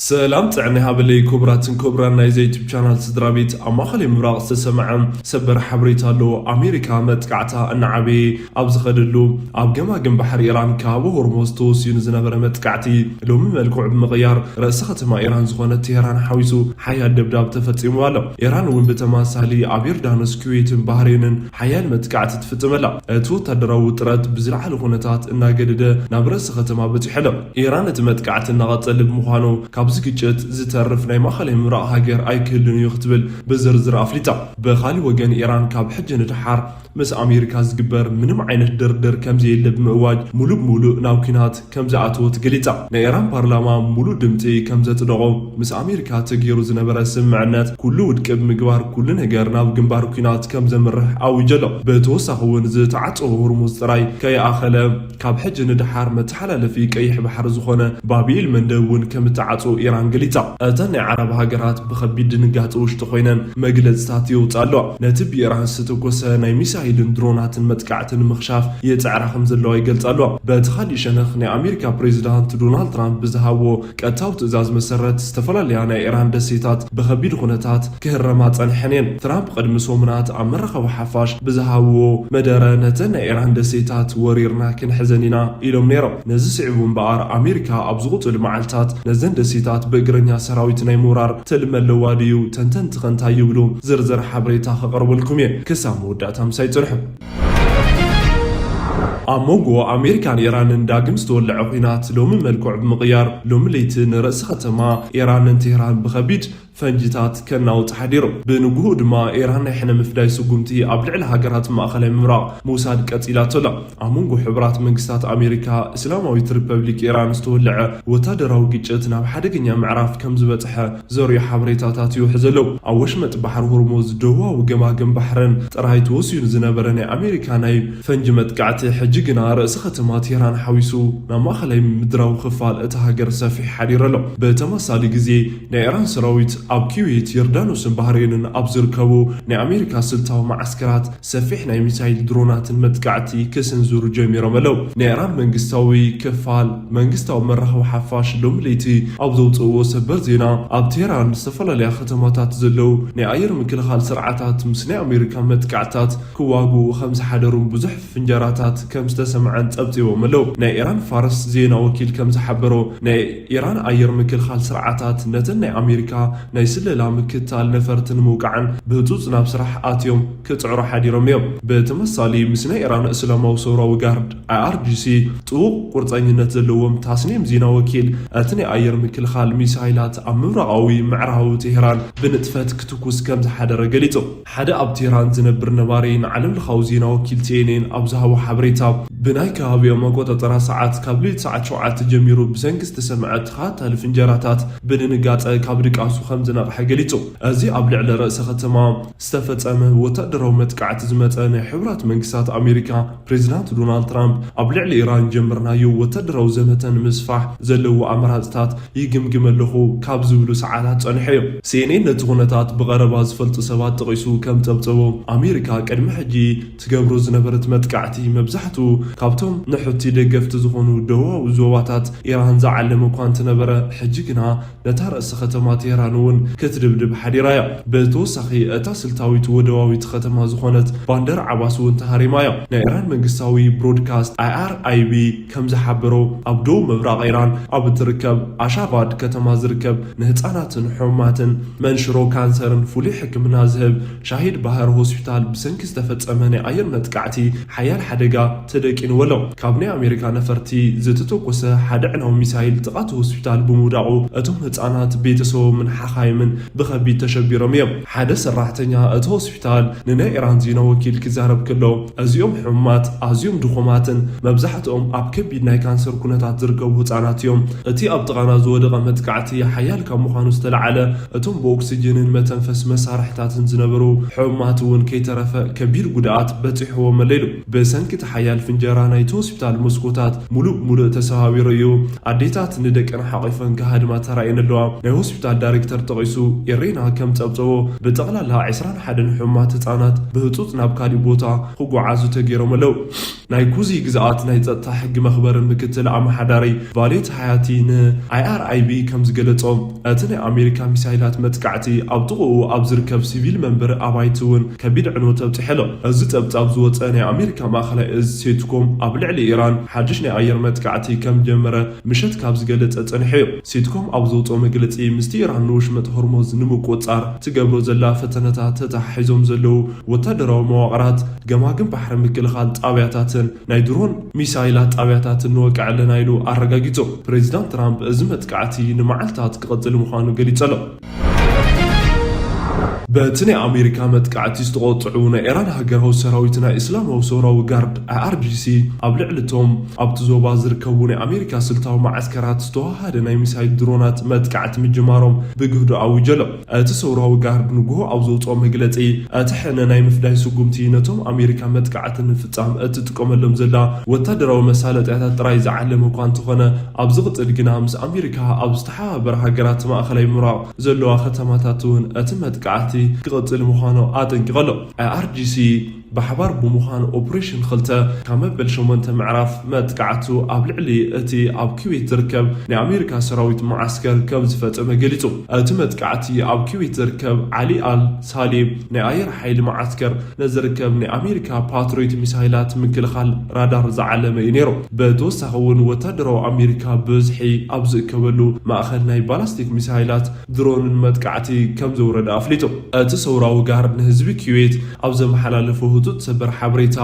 ሰላም ጥዕና ይሃበለይ ክቡራትን ክቡራን ናይ ዘ ዩቱብ ቻናል ስድራ ቤት። ኣብ ማእኸላይ ምብራቕ ዝተሰምዐ ሰበር ሓበሬታ ኣሎ። ኣሜሪካ መጥቃዕታ እናዓበየ ኣብ ዝኸደሉ፣ ኣብ ገማግም ባሕሪ ኢራን ካብ ሆርሞዝ ተወሲኑ ዝነበረ መጥቃዕቲ ሎሚ መልክዑ ብምቕያር፣ ርእሰ ከተማ ኢራን ዝኾነት ቴህራን ሓዊሱ ሓያል ደብዳብ ተፈጺሙ ኣሎ። ኢራን እውን ብተማሳሊ ኣብ ዮርዳኖስ፣ ኩዌትን ባህሬንን ሓያል መጥቃዕቲ ትፍጽም ኣላ። እቲ ወታደራዊ ውጥረት ብዝለዓለ ኩነታት እናገደደ ናብ ርእሰ ከተማ በጺሑ ኣሎ። ኢራን እቲ መጥቃዕቲ እናቐጸለ ብምዃኑ፣ ካብዚ ግጭት ዝተርፍ ናይ ማእኸላይ ምብራቕ ሃገር ኣይክህሉን እዩ ክትብል ብዝርዝር ኣፍሊጣ። ብኻሊእ ወገን፣ ኢራን ካብ ሕጂ ንደሓር ምስ ኣሜሪካ ዝግበር ምንም ዓይነት ድርድር ከምዘየለ ብምእዋጅ፣ ሙሉእ ብሙሉእ ናብ ኲናት ከም ዝኣተወት ገሊጻ። ናይ ኢራን ፓርላማ ሙሉእ ድምጺ ከም ዘጽደቖ፣ ምስ ኣሜሪካ ተገይሩ ዝነበረ ስምምዕነት ኩሉ ውድቂ ብምግባር፣ ኩሉ ነገር ናብ ግንባር ኲናት ከም ዘምርሕ ኣዊጀ ኣሎ። ብተወሳኺ እውን፣ ዝተዓጸወ ሆርሙዝ ጥራይ ከይኣኸለ፣ ካብ ሕጂ ንደሓር መተሓላለፊ ቀይሕ ባሕሪ ዝኾነ ባብኤል መንደብ እውን ከም እተዓጽዎ ኢራን ገሊጻ። እተን ናይ ዓረብ ሃገራት ብኸቢድ ድንጋጸ ውሽጢ ኮይነን መግለጽታት የውጽኣ ኣለዋ። ነቲ ብኢራን ዝተተኮሰ ናይ ሚሳይልን ድሮናትን መጥቃዕቲ ንምኽሻፍ ይጽዕራ ከም ዘለዋ ይገልጻ ኣለዋ። በቲ ካሊእ ሸነኽ፣ ናይ ኣሜሪካ ፕሬዚዳንት ዶናልድ ትራምፕ ብዝሃቦ ቀጥታዊ ትእዛዝ መሰረት፣ ዝተፈላለያ ናይ ኢራን ደሴታት ብኸቢድ ኩነታት ክህረማ ጸኒሐን እየን። ትራምፕ ቅድሚ ሰሙናት ኣብ መራኸቢ ሓፋሽ ብዝሃብዎ መደረ፣ ነተን ናይ ኢራን ደሴታት ወሪርና ክንሕዘን ኢና ኢሎም ነይሮም። ነዚ ስዒቡ እምበኣር፣ ኣሜሪካ ኣብ ዝቕጽሉ መዓልታት ነዘን ደሴታት ብእግረኛ ሰራዊት ናይ ምውራር ትልሚ ኣለዋ ድዩ? ተንተንቲ ከ እንታይ ይብሉ? ዝርዝር ሓበሬታ ከቕርበልኩም እየ። ክሳብ መወዳእታ ምሳይ ጽንሑ። ኣብ መንጎ ኣሜሪካን ኢራንን ዳግም ዝተወለዐ ኲናት ሎሚ መልክዑ ብምቕያር፣ ሎሚ ለይቲ ንርእሲ ከተማ ኢራንን ቴህራን ብኸቢድ ፈንጂታት ከናውጽ ሓዲሩ። ብንግሆኡ ድማ፣ ኢራን ናይ ሕነ ምፍዳይ ስጉምቲ ኣብ ልዕሊ ሃገራት ማእኸላይ ምብራቕ ምውሳድ ቀጺላቶ ኣላ። ኣብ መንጎ ሕቡራት መንግስታት ኣሜሪካ፣ እስላማዊት ሪፐብሊክ ኢራን ዝተወለዐ ወታደራዊ ግጭት ናብ ሓደገኛ ምዕራፍ ከም ዝበጽሐ ዘርእዩ ሓበሬታታት ይውሕዝ ኣለዉ። ኣብ ወሽመጥ ባሕሪ ሆርሙዝ፣ ደቡባዊ ገማግም ባሕርን ጥራይ ተወሲኑ ዝነበረ ናይ ኣሜሪካ ናይ ፈንጂ መጥቃዕቲ፣ ሕጂ ግና ርእሲ ከተማ ቴህራን ሓዊሱ ናብ ማእኸላይ ምድራዊ ክፋል እታ ሃገር ሰፊሕ ሓዲሩ ኣሎ። ብተመሳሳሊ ግዜ፣ ናይ ኢራን ሰራዊት ኣብ ኩዌት፣ ዮርዳኖስን ባህሬንን ኣብ ዝርከቡ ናይ ኣሜሪካ ስልታዊ መዓስከራት ሰፊሕ ናይ ሚሳይል ድሮናትን መጥቃዕቲ ክስንዝሩ ጀሚሮም ኣለዉ። ናይ ኢራን መንግስታዊ ክፋል መንግስታዊ መራኸቢ ሓፋሽ ሎሚ ለይቲ ኣብ ዘውፅእዎ ሰበር ዜና፣ ኣብ ቴህራን ዝተፈላለያ ከተማታት ዘለዉ ናይ ኣየር ምክልኻል ስርዓታት ምስ ናይ ኣሜሪካ መጥቃዕታት ክዋግኡ ከም ዝሓደሩን ብዙሕ ፍንጀራታት ከም ዝተሰምዐን ጸብጺቦም ኣለዉ። ናይ ኢራን ፋርስ ዜና ወኪል ከም ዝሓበሮ፣ ናይ ኢራን ኣየር ምክልኻል ስርዓታት ነተን ናይ ኣሜሪካ ናይ ስለላ ምክትታል ነፈርቲ ንምውቃዕን ብህጹጽ ናብ ስራሕ ኣትዮም ክጽዕሩ ሓዲሮም እዮም። ብተመሳሳሊ፣ ምስ ናይ ኢራን እስላማዊ ሰውራዊ ጋርድ፣ ኣይኣርጂሲ፣ ጥቡቕ ቁርጸኝነት ዘለዎም ታስኒም ዜና ወኪል፣ እቲ ናይ ኣየር ምክልኻል ሚሳይላት ኣብ ምብራቓዊ ምዕራባዊ ቴህራን ብንጥፈት ክትኩስ ከም ዝሓደረ ገሊጹ። ሓደ ኣብ ቴህራን ዝነብር ነባሪ ንዓለም ለኻዊ ዜና ወኪል ሲኤንኤን ኣብ ዝሃቦ ሓበሬታ፣ ብናይ ከባቢኦም ኣቆጻጽራ ሰዓት ካብ ለይቲ ሰዓት ሸውዓተ ጀሚሩ ብሰንኪ ዝተሰምዐ ተኸታታሊ ፍንጀራታት ብድንጋጸ ካብ ድቃሱ ከም ዝነቕሐ ገሊጹ። እዚ ኣብ ልዕሊ ርእሰ ከተማ ዝተፈጸመ ወታደራዊ መጥቃዕቲ ዝመጸ ናይ ሕቡራት መንግስታት ኣሜሪካ ፕሬዚዳንት ዶናልድ ትራምፕ ኣብ ልዕሊ ኢራን ጀመርናዮ ወታደራዊ ዘመተ ንምስፋሕ ዘለዎ ኣማራጽታት ይግምግም ኣለኹ ካብ ዝብሉ ሰዓታት ጸኒሑ እዩ። ሲኤንኤን ነቲ ኩነታት ብቐረባ ዝፈልጡ ሰባት ጠቒሱ ከም ጸብጸቦ፣ ኣሜሪካ ቅድሚ ሕጂ ትገብሮ ዝነበረት መጥቃዕቲ መብዛሕትኡ ካብቶም ንሑቲ ደገፍቲ ዝኾኑ ደቡባዊ ዞባታት ኢራን ዝዓለመ እኳ እንተነበረ፣ ሕጂ ግና ነታ ርእሲ ከተማ ቴህራን እውን ክትድብድብ ሓዲራ እያ። ብተወሳኺ፣ እታ ስልታዊት ወደባዊት ከተማ ዝኾነት ባንደር ዓባስ እውን ተሃሪማ እያ። ናይ ኢራን መንግስታዊ ብሮድካስት ኣይኣርኣይቢ ከም ዝሓበሮ፣ ኣብ ደቡብ ምብራቕ ኢራን ኣብ እትርከብ ኣሻቫድ ከተማ ዝርከብ ንህፃናትን ሕሙማትን መንሽሮ ካንሰርን ፍሉይ ሕክምና ዝህብ ሻሂድ ባህር ሆስፒታል ብሰንኪ ዝተፈጸመ ናይ ኣየር መጥቃዕቲ ሓያል ሓደጋ ተደቂንዎ ኣሎ። ካብ ናይ ኣሜሪካ ነፈርቲ ዝተተኮሰ ሓደ ዕናዊ ሚሳይል ጥቓ እቲ ሆስፒታል ብምውዳቑ፣ እቶም ህጻናት፣ ቤተሰቦምን ሓኻይምን ብኸቢድ ተሸቢሮም እዮም። ሓደ ሰራሕተኛ እቲ ሆስፒታል ንናይ ኢራን ዜና ወኪል ክዛረብ ከሎ፣ "እዚኦም ሕሙማት፣ ኣዝዮም ድኹማትን መብዛሕትኦም ኣብ ከቢድ ናይ ካንሰር ኩነታት ዝርከቡ ህጻናት እዮም። እቲ ኣብ ጥቓና ዝወደቐ መጥቃዕቲ ሓያል ካብ ምዃኑ ዝተላዓለ፣ እቶም ብኦክስጅንን መተንፈሲ መሳርሕታትን ዝነበሩ ሕሙማት እውን ከይተረፈ ከቢድ ጉድኣት በጺሕዎም ኣሎ" ኢሉ። ብሰንኪ እቲ ሓያል ፍንጀራ ናይቲ ሆስፒታል መስኮታት ሙሉእ ብሙሉእ ተሰባቢሩ እዩ። ኣዴታት ንደቀን ሓቒፈን ክሃድማ ተራእየን ኣለዋ። ናይ ሆስፒታል ዳይሬክተር ጠቒሱ፣ ኢሬና ከም ጸብጸቦ ብጠቕላላ ዕስራን ሓደን ሕሙማት ህጻናት ብህጹጽ ናብ ካሊእ ቦታ ክጓዓዙ ተገይሮም ኣለዉ። ናይ ኩዚ ግዝኣት ናይ ጸጥታ ሕጊ መኽበሪ ምክትል ኣመሓዳሪ ቫሌት ሃያቲ ን ኣይ ኣር ኣይ ቢ ከም ዝገለጾ፣ እቲ ናይ ኣሜሪካ ሚሳይላት መጥቃዕቲ ኣብ ጥቕኡ ኣብ ዝርከብ ሲቪል መንበሪ ኣባይቲ እውን ከቢድ ዕንወት ኣብጺሑ ኣሎ። እዚ ጸብጻብ ዝወጸ፣ ናይ ኣሜሪካ ማእኸላይ እዝ ሴንትኮም ኣብ ልዕሊ ኢራን ሓድሽ ናይ ኣየር መጥቃዕቲ ከም ጀመረ ምሸት ካብ ዝገለጸ ጸኒሑ እዩ። ሴንትኮም ኣብ ዘውጽኦ መግለጺ፣ ምስቲ ኢራን ንወሽመጥ ሆርሞዝ ንምቁጽጻር ትገብሮ ዘላ ፈተነታት ተተሓሒዞም ዘለዉ ወታደራዊ መዋቕራት፣ ገማግም ባሕሪ ምክልኻል ጣብያታትን ናይ ድሮን ሚሳይላት ጣብያታትን ንወቅዕ ኣለና ኢሉ ኣረጋጊጹ። ፕሬዚዳንት ትራምፕ እዚ መጥቃዕቲ ንመዓልታት ክቕጽል ምዃኑ ገሊጹ ኣሎ። በቲ ናይ ኣሜሪካ መጥቃዕቲ ዝተቖጥዑ ናይ ኢራን ሃገራዊ ሰራዊት ናይ እስላማዊ ሰውራዊ ጋርድ፣ ኣይ ኣር ጂ ሲ፣ ኣብ ልዕሊ እቶም ኣብቲ ዞባ ዝርከቡ ናይ ኣሜሪካ ስልታዊ መዓስከራት ዝተወሃደ ናይ ሚሳይል ድሮናት መጥቃዕቲ ምጅማሮም ብግህዶ ኣዊጀ ኣሎ። እቲ ሰውራዊ ጋርድ ንግሆ ኣብ ዘውፅኦ መግለፂ፣ እቲ ሕነ ናይ ምፍዳይ ስጉምቲ ነቶም ኣሜሪካ መጥቃዕቲ ንምፍፃም እትጥቀመሎም ዘላ ወታደራዊ መሳለጥያታት ጥራይ ዝዓለመ እኳ እንተኾነ፣ ኣብ ዝቕፅል ግና ምስ ኣሜሪካ ኣብ ዝተሓባበረ ሃገራት ማእኸላይ ምብራቕ ዘለዋ ከተማታት እውን እቲ መጥቃዕቲ ክቕፅል ምዃኑ ኣጠንቂቑ ኣሎ። ኣይ ኣር ጂ ሲ ብሓባር ብምዃን ኦፕሬሽን ክልተ ካብ መበል ሸሞንተ ምዕራፍ መጥቃዕቱ ኣብ ልዕሊ እቲ ኣብ ኩዌት ዝርከብ ናይ ኣሜሪካ ሰራዊት መዓስከር ከም ዝፈጸመ ገሊጹ። እቲ መጥቃዕቲ ኣብ ኩዌት ዝርከብ ዓሊ ኣል ሳሊብ ናይ ኣየር ሓይሊ መዓስከር ንዝርከብ ናይ ኣሜሪካ ፓትሪዮት ሚሳይላት ምክልኻል ራዳር ዝዓለመ እዩ ነይሩ። ብተወሳኺ እውን ወታደራዊ ኣሜሪካ ብዝሒ ኣብ ዝእከበሉ ማእኸል ናይ ባላስቲክ ሚሳይላት ድሮንን መጥቃዕቲ ከም ዘውረደ ኣፍሊጡ። እቲ ሰውራዊ ጋርድ ንህዝቢ ኩዌት ኣብ ዘመሓላለፎ ህጹጽ ሰበር ሓበሬታ፣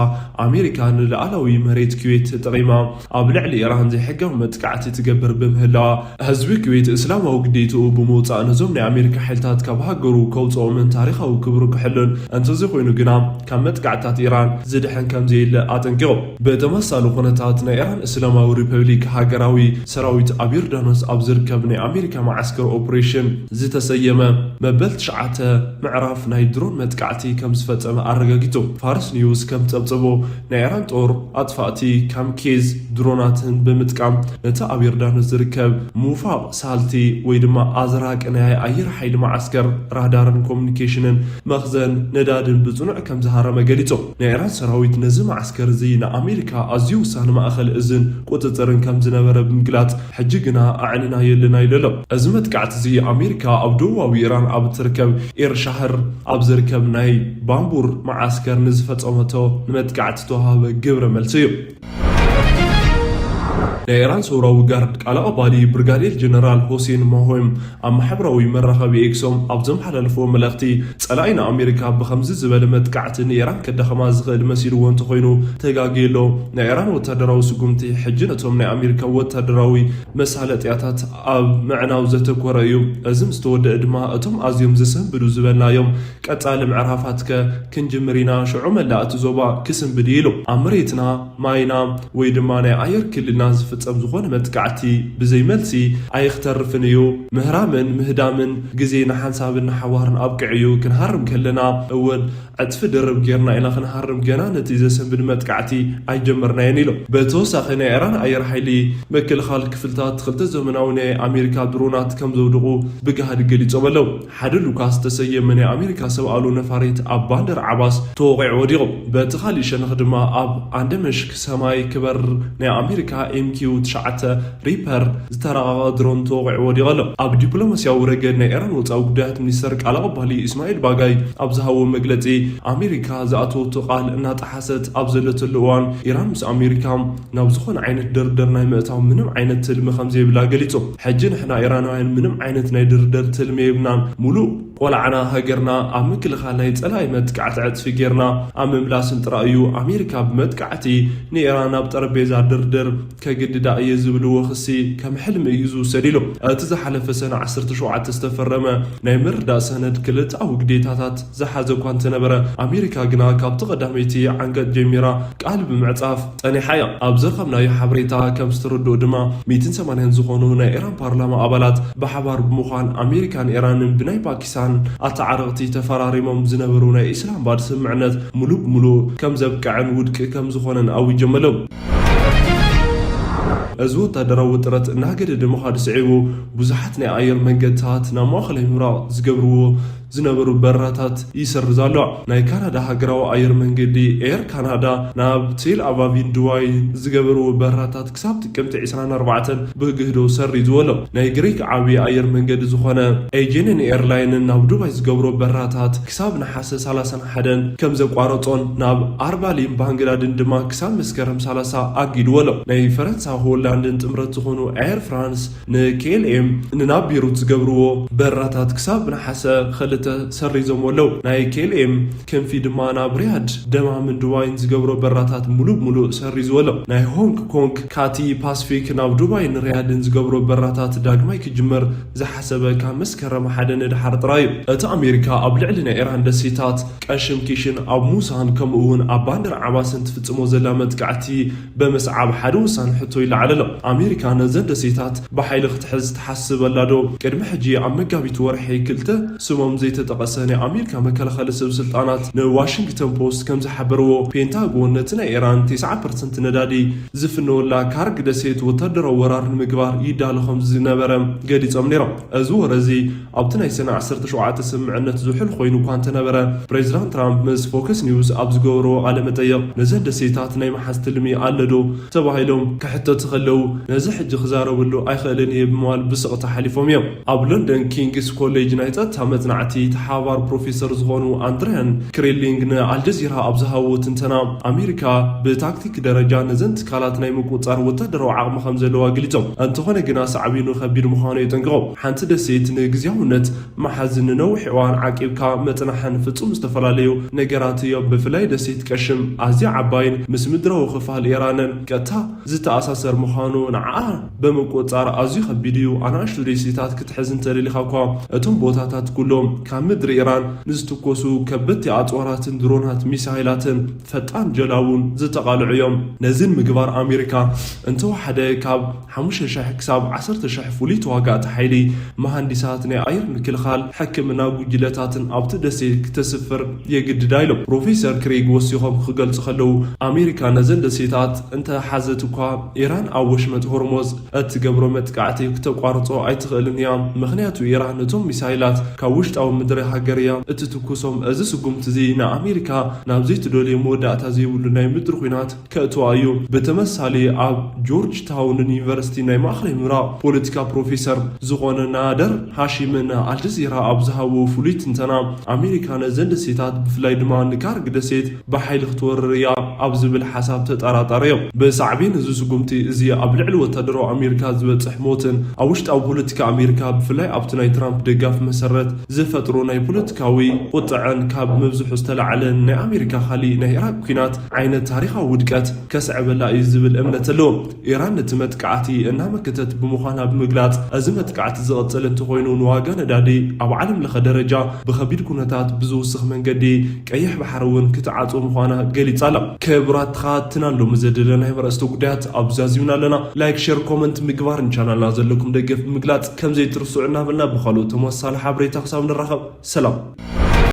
ኣሜሪካ ንልኣላዊ መሬት ኩዌት ተጠቒማ ኣብ ልዕሊ ኢራን ዘይሕጋዊ መጥቃዕቲ ትገብር ብምህላዋ፣ ህዝቢ ኩዌት እስላማዊ ግዴትኡ ብምውጻእ ነዞም ናይ ኣሜሪካ ሓይልታት ካብ ሃገሩ ከውጽኦምን ታሪኻዊ ክብሩ ክሕሉን፣ እንተዘይኮይኑ ግና ካብ መጥቃዕትታት ኢራን ዝድሕን ከም ዘየለ ኣጠንቂቑ። ብተመሳሳሊ ኩነታት ናይ ኢራን እስላማዊ ሪፐብሊክ ሃገራዊ ሰራዊት ኣብ ዮርዳኖስ ኣብ ዝርከብ ናይ ኣሜሪካ መዓስከር ኦፕሬሽን ዝተሰየመ መበል ትሽዓተ ምዕራፍ ናይ ድሮን መጥቃዕቲ ከም ዝፈጸመ ኣረጋጊጹ። ፋርስ ኒውስ ከም ጸብጸቦ፣ ናይ ኢራን ጦር ኣጥፋእቲ ካምኬዝ ድሮናትን ብምጥቃም ነቲ ኣብ ዮርዳኖስ ዝርከብ ሙፋቕ ሳልቲ ወይ ድማ ኣዝራቅ ናይ ኣየር ሓይሊ መዓስከር ራዳርን ኮሙኒኬሽንን መኽዘን ነዳድን ብጽኑዕ ከም ዝሃረመ ገሊጹ። ናይ ኢራን ሰራዊት ነዚ መዓስከር እዚ ንኣሜሪካ ኣዝዩ ውሳኒ ማእኸል እዝን ቁጽጽርን ከም ዝነበረ ብምግላጽ፣ ሕጂ ግና ኣዕኒናዮ ኣለና ኢሉ ኣሎ። እዚ መጥቃዕቲ እዚ ኣሜሪካ ኣብ ደቡባዊ ኢራን ኣብ እትርከብ ኤርሻህር ኣብ ዝርከብ ናይ ባንቡር መዓስከር ንዝፈጸመቶ ንመጥቃዕቲ ዝተዋሃበ ግብረ መልሲ እዩ። ናይ ኢራን ሰውራዊ ጋርድ ቃል ኣቐባሊ ብርጋዴር ጀነራል ሆሴን ማሆም ኣብ ማሕበራዊ መራኸቢ ኤክሶም ኣብ ዘመሓላለፍዎ መልእኽቲ፣ ጸላኢ ንኣሜሪካ ብኸምዚ ዝበለ መጥቃዕቲ ንኢራን ከዳኽማ ዝኽእል መሲልዎ እንተኾይኑ ተጋግዩ ኣሎ። ናይ ኢራን ወታደራዊ ስጉምቲ ሕጂ ነቶም ናይ ኣሜሪካ ወታደራዊ መሳለጥያታት ኣብ ምዕናው ዘተኮረ እዩ። እዚ ምስ ተወደአ ድማ እቶም ኣዝዮም ዘሰንብዱ ዝበልናዮም ቀጻሊ ምዕራፋትከ ክንጅምር ኢና፣ ሽዑ መላእ እቲ ዞባ ክስንብድ እዩ ኢሉ። ኣብ መሬትና፣ ማይና ወይ ድማ ናይ ኣየር ክልልና ዝፍጸም ዝኾነ መጥቃዕቲ ብዘይ መልሲ ኣይክተርፍን እዩ። ምህራምን ምህዳምን ግዜ ንሓንሳብን ንሓዋርን ኣብቂዑ እዩ። ክንሃርም ከለና እውን ዕጽፊ ድርብ ጌርና ኢና ክንሃርም፣ ገና ነቲ ዘሰንብድ መጥቃዕቲ ኣይጀመርናዮን ኢሉ። ብተወሳኺ ናይ ኢራን ኣየር ሓይሊ ምክልኻል ክፍልታት ክልተ ዘመናዊ ናይ ኣሜሪካ ድሮናት ከም ዘውድቑ ብግሃድ ገሊጾም ኣለዉ። ሓደ ሉካስ ዝተሰየመ ናይ ኣሜሪካ ሰብ ኣልቦ ነፋሪት ኣብ ባንደር ዓባስ ተወቒዑ ወዲቑ። በቲ ካሊእ ሸነኽ ድማ ኣብ ኣንደመሽክ ሰማይ ክበርር ናይ ኣሜሪካ ኤም ኪው ትሽዓተ ሪፐር ዝተራቐቐ ድሮን ተወቒዑ ወዲቑ ኣሎ። ኣብ ዲፕሎማስያዊ ረገድ ናይ ኢራን ወጻኢ ጉዳያት ሚኒስተር ቃል ኣቐባሊ እስማኤል ባጋይ ኣብ ዝሃቦ መግለጺ፣ ኣሜሪካ ዝኣተወቶ ቃል እናጠሓሰት ኣብ ዘለተሉ እዋን፣ ኢራን ምስ ኣሜሪካ ናብ ዝኾነ ዓይነት ድርድር ናይ ምእታው ምንም ዓይነት ትልሚ ከም ዘይብላ ገሊጹ። ሕጂ ንሕና ኢራናውያን ምንም ዓይነት ናይ ድርድር ትልሚ የብልናን። ሙሉእ ቆላዕና ሃገርና ኣብ ምክልኻል ናይ ጸላኢ መጥቃዕቲ ዕጽፊ ጌርና ኣብ ምምላስን ጥራይ እዩ። ኣሜሪካ ብመጥቃዕቲ ንኢራን ናብ ጠረጴዛ ድርድር ከግድዳ እየ ዝብልዎ ክሲ ከም ሕልሚ እዩ ዝውሰድ ኢሉ። እቲ ዝሓለፈ ሰነ ዓሰርተ ሸውዓተ ዝተፈረመ ናይ ምርዳእ ሰነድ ክልተኣዊ ግዴታታት ዝሓዘ እኳ እንተነበረ፣ ኣሜሪካ ግና ካብቲ ቀዳመይቲ ዓንቀጽ ጀሚራ ቃል ብምዕጻፍ ጸኒሓ እያ። ኣብ ዘርኸብናዮ ሓበሬታ ከም ዝተረድኦ ድማ፣ ሚእትን ሰማንያን ዝኾኑ ናይ ኢራን ፓርላማ ኣባላት ብሓባር ብምዃን ኣሜሪካን ኢራንን ብናይ ፓኪስታን ኣተዓረቕቲ ተፈራሪሞም ዝነበሩ ናይ ኢስላማባድ ስምምዕነት ሙሉእ ብሙሉእ ከም ዘብቅዐን ውድቂ ከም ዝኾነን ኣዊጆም ኣለዉ። እዚ ወታደራዊ ውጥረት እናገደደ ምዃዱ ስዒቡ፣ ብዙሓት ናይ ኣየር መንገድታት ናብ ማእኸላይ ምብራቕ ዝገብርዎ ዝነበሩ በረራታት ይሰርዝ ኣሎ። ናይ ካናዳ ሃገራዊ ኣየር መንገዲ ኤር ካናዳ ናብ ቴል ኣቫቪን ድባይን ዝገበርዎ በረራታት ክሳብ ጥቅምቲ ዕስራን ኣርባዕተን ብግህዶ ሰሪዝዎ ኣሎ። ናይ ግሪክ ዓብዪ ኣየር መንገዲ ዝኾነ ኤጀንን ኤርላይንን ናብ ዱባይ ዝገብሮ በረራታት ክሳብ ነሓሰ ሰላሳን ሓደን ከም ዘቋረጾን ናብ ኣርባሊን ባንግላድን ድማ ክሳብ መስከረም ሰላሳ ኣጊድዎ ኣሎ። ናይ ፈረንሳ፣ ሆላንድን ጥምረት ዝኾኑ ኤር ፍራንስ ንኬልኤም ንናብ ቤሩት ዝገብርዎ በረራታት ክሳብ ነሓሰ ክልተ ሰሪዞም ኣለዉ። ናይ ኬልኤም ክንፊ ድማ ናብ ሪያድ፣ ደማምን ዱባይን ዝገብሮ በረራታት ሙሉእ ብሙሉእ ሰሪዝዎ ኣሎ። ናይ ሆንግ ኮንግ ካቲ ፓስፊክ ናብ ዱባይን ሪያድን ዝገብሮ በረራታት ዳግማይ ክጅመር ዝሓሰበ ካብ መስከረም ሓደ ንድሓር ጥራይ እዩ። እቲ ኣሜሪካ ኣብ ልዕሊ ናይ ኢራን ደሴታት ቀሽም ኪሽን ኣብ ሙሳን ከምኡ እውን ኣብ ባንደር ዓባስን ትፍጽሞ ዘላ መጥቃዕቲ በምስዓብ ሓደ ወሳኒ ሕቶ ይለዓል ኣሎ። ኣሜሪካ ነዘን ደሴታት ብሓይሊ ክትሕዝ ትሓስብ ኣላ ዶ? ቅድሚ ሕጂ ኣብ መጋቢት ወርሒ ክልተ ስሞም ዘይተጠቐሰ ናይ ኣሜሪካ መከላኸሊ ሰብ ስልጣናት ንዋሽንግተን ፖስት ከም ዝሓበርዎ፣ ፔንታጎን ነቲ ናይ ኢራን ተስዓ ፐርሰንት ነዳዲ ዝፍነወላ ካርግ ደሴት ወታደራዊ ወራር ንምግባር ይዳሎ ከም ዝነበረ ገሊጾም ነይሮም። እዚ ወረ እዚ ኣብቲ ናይ ሰነ ዓሰርተ ሸውዓተ ስምምዕነት ዝሑል ኮይኑ እኳ እንተነበረ፣ ፕሬዚዳንት ትራምፕ ምስ ፎከስ ኒውስ ኣብ ዝገበርዎ ቃለ መጠይቕ፣ ነዘን ደሴታት ናይ ምሓዝ ትልሚ ኣሎ ዶ ተባሂሎም ክሕተቱ ከለዉ፣ ነዚ ሕጂ ክዛረበሉ ኣይኽእልን እየ ብምባል ብስቕታ ሓሊፎም እዮም። ኣብ ሎንደን ኪንግስ ኮሌጅ ናይ ጸጥታ መጽናዕቲ ተሓባባሪ ፕሮፌሰር ዝኾኑ ኣንድሪያን ክሬሊንግ ንኣልጀዚራ ኣብ ዝሃብዎ ትንተና፣ ኣሜሪካ ብታክቲክ ደረጃ ነዘን ትካላት ናይ ምቁጽጻር ወታደራዊ ዓቕሚ ከም ዘለዋ ገሊጾም፣ እንተኾነ ግና ሳዕቤኑ ከቢድ ምዃኑ የጠንቅቑ። ሓንቲ ደሴት ንግዝያውነት ምሓዝን ንነዊሕ እዋን ዓቂብካ ምጽናሕን ፍጹም ዝተፈላለዩ ነገራት እዮም። ብፍላይ ደሴት ቀሽም ኣዝያ ዓባይን ምስ ምድራዊ ክፋል ኢራንን ቀጥታ ዝተኣሳሰር ምዃኑ፣ ንዓኣ ብምቁጽጻር ኣዝዩ ከቢድ እዩ። ኣናእሽቱ ደሴታት ክትሕዝ እንተደሊኻ እኳ፣ እቶም ቦታታት ኩሎም ካብ ምድሪ ኢራን ንዝትኮሱ ከበድቲ ኣጽዋራትን ድሮናት ሚሳይላትን ፈጣን ጀላቡን ዝተቓልዑ እዮም። ነዚ ንምግባር ኣሜሪካ እንተወሓደ ካብ ሓሙሽተ ሽሕ ክሳብ ዓሰርተ ሽሕ ፍሉይ ተዋጋእቲ ሓይሊ፣ መሃንዲሳት ናይ ኣየር ምክልኻል፣ ሕክምና ጉጅለታትን ኣብቲ ደሴት ክተስፍር የግድዳ ኢሎም። ፕሮፌሰር ክሬግ ወሲኾም ክገልጹ ከለዉ፣ ኣሜሪካ ነዘን ደሴታት እንተሓዘት እኳ፣ ኢራን ኣብ ወሽመጥ ሆርሞዝ እትገብሮ መጥቃዕቲ ክተቋርጾ ኣይትኽእልን እያ። ምኽንያቱ ኢራን ነቶም ሚሳይላት ካብ ውሽጣዊ ምድሪ ሃገር እያ እትትኩሶም። እዚ ስጉምቲ እዚ ንኣሜሪካ ናብ ዘይትደልዮ መወዳእታ ዘይብሉ ናይ ምድሪ ኲናት ከእትዋ እዩ። ብተመሳሳሊ ኣብ ጆርጅ ታውን ዩኒቨርሲቲ ናይ ማእኸላይ ምብራቕ ፖለቲካ ፕሮፌሰር ዝኾነ ናደር ሃሺምን ኣልጀዚራ ኣብ ዝሃብዎ ፍሉይ ትንተና፣ ኣሜሪካ ነዘን ደሴታት ብፍላይ ድማ ንካርግ ደሴት ብሓይሊ ክትወርር እያ ኣብ ዝብል ሓሳብ ተጠራጣሪ እዮም። ብሳዕቤን እዚ ስጉምቲ እዚ ኣብ ልዕሊ ወታደራዊ ኣሜሪካ ዝበፅሕ ሞትን ኣብ ውሽጣዊ ፖለቲካ ኣሜሪካ ብፍላይ ኣብቲ ናይ ትራምፕ ደጋፊ መሰረት ዝፈጥሮ ናይ ፖለቲካዊ ቁጥዐን ካብ ምብዝሑ ዝተላዕለ ናይ ኣሜሪካ ካሊእ ናይ ኢራቅ ኲናት ዓይነት ታሪኻዊ ውድቀት ከስዕበላ እዩ ዝብል እምነት ኣለዎም። ኢራን ነቲ መጥቃዕቲ እናመከተት ብምዃና ብምግላጽ፣ እዚ መጥቃዕቲ ዝቕጽል እንተኾይኑ ንዋጋ ነዳዲ ኣብ ዓለም ለኸ ደረጃ ብኸቢድ ኩነታት ብዝውስኽ መንገዲ ቀይሕ ባሕሪ እውን ክትዓጽዎ ምዃና ገሊጻ ኣላ። ክቡራት ተኸታተልትና፣ ሎሚ ዘደለናዮም ኣርእስተ ጉዳያት ኣብዚ ዛዚምና ኣለና። ላይክ፣ ሼር፣ ኮመንት ምግባር ንቻናልና ዘለኩም ደገፍ ብምግላጽ ከም ዘይትርስዑ እናበልና ብኻልኦት ተመሳሳሊ ሓበሬታ ክሳብ ንራኸብ ሰላም።